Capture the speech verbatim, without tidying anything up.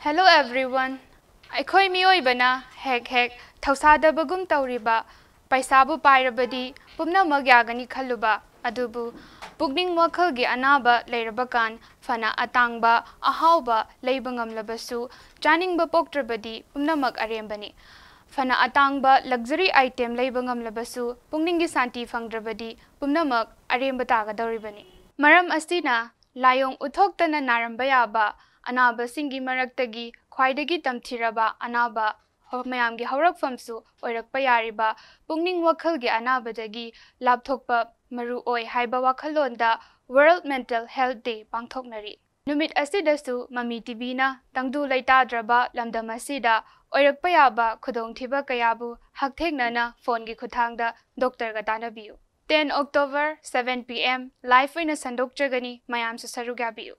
Hello everyone. ꯑꯩꯈꯣꯏ ꯃꯤꯑꯣꯏꯕꯅ ꯍꯦꯛ ꯍꯦꯛ ꯊꯧꯁꯥꯗꯕꯒꯨꯝ ꯇꯧꯔꯤꯕ ꯄꯩꯁꯥꯕꯨ ꯄꯥꯏꯔꯕꯗꯤ ꯄꯨꯝꯅꯃꯛ ꯌꯥꯒꯅꯤ ꯈꯜꯂꯨꯕ, ꯑꯗꯨꯕꯨ ꯄꯨꯛꯅꯤꯡ ꯋꯥꯈꯜꯒꯤ ꯑꯅꯥꯕ ꯂꯩꯔꯕꯀꯥꯟ ꯐꯅ ꯑꯇꯥꯡꯕ ꯑꯍꯥꯎꯕ ꯂꯩꯕ ꯉꯝꯂꯕꯁꯨ ꯆꯥꯅꯤꯡꯕ ꯄꯣꯛꯇ꯭ꯔꯕꯗꯤ ꯄꯨꯝꯅꯃꯛ ꯑꯔꯦꯝꯕꯅꯤ꯫ ꯐꯅ ꯑꯇꯥꯡꯕ luxury item ꯂꯩꯕ ꯉꯝꯂꯕꯁꯨ ꯄꯨꯛꯅꯤꯡꯒꯤ ꯁꯥꯟꯇꯤ ꯐꯪꯗ꯭ꯔꯕꯗꯤ ꯄꯨꯝꯅꯃꯛ ꯑꯔꯦꯝꯕ ꯇꯥꯒꯗꯧꯔꯤꯕꯅꯤ꯫ ꯃꯔꯝ ꯑꯁꯤꯅ ꯂꯥꯏꯑꯣꯡ ꯎꯠꯊꯣꯛꯇꯅ ꯅꯥꯔꯝꯕ ꯌꯥꯕ ꯑꯅꯥꯕꯁꯤꯡꯒꯤ ꯃꯔꯛꯇꯒꯤ ꯈ꯭ꯋꯥꯏꯗꯒꯤ ꯇꯝꯊꯤꯔꯕ ꯑꯅꯥꯕ ꯍꯧ- ꯃꯌꯥꯝꯒꯤ ꯍꯧꯔꯛꯐꯝꯁꯨ ꯑꯣꯏꯔꯛꯄ ꯌꯥꯔꯤꯕ ꯄꯨꯛꯅꯤꯡ ꯋꯥꯈꯜꯒꯤ ꯑꯅꯥꯕꯗꯒꯤ ꯂꯥꯞꯊꯣꯛꯄ ꯃꯔꯨ ꯑꯣꯏ ꯍꯥꯏꯕ ꯋꯥꯈꯜꯂꯣꯟꯗ World Mental Health Day ꯄꯥꯡꯊꯣꯛꯅꯔꯤ꯫ ꯅꯨꯃꯤꯠ ꯑꯁꯤꯗꯁꯨ ꯃꯃꯤ ꯇꯤꯚꯤꯅ ꯇꯪꯗꯨ ꯂꯩꯇꯥꯗ꯭ꯔꯕ ꯂꯝꯗꯝ ꯑꯁꯤꯗ ꯑꯣꯏꯔꯛꯄ ꯌꯥꯕ ꯈꯨꯗꯣꯡꯊꯤꯕ ꯀꯌꯥꯕꯨ ꯍꯛꯊꯦꯡꯅꯅ ꯐꯣꯟꯒꯤ ꯈꯨꯠꯊꯥꯡꯗ ꯗꯣꯛꯇꯔꯒ ꯇꯥꯟꯅꯕꯤꯌꯨ꯫ Ten October, seven P M, live ꯑꯣꯏꯅ ꯁꯟꯗꯣꯛꯆꯒꯅꯤ, ꯃꯌꯥꯝꯁꯨ ꯁꯔꯨꯛ ꯌꯥꯕꯤꯌꯨ꯫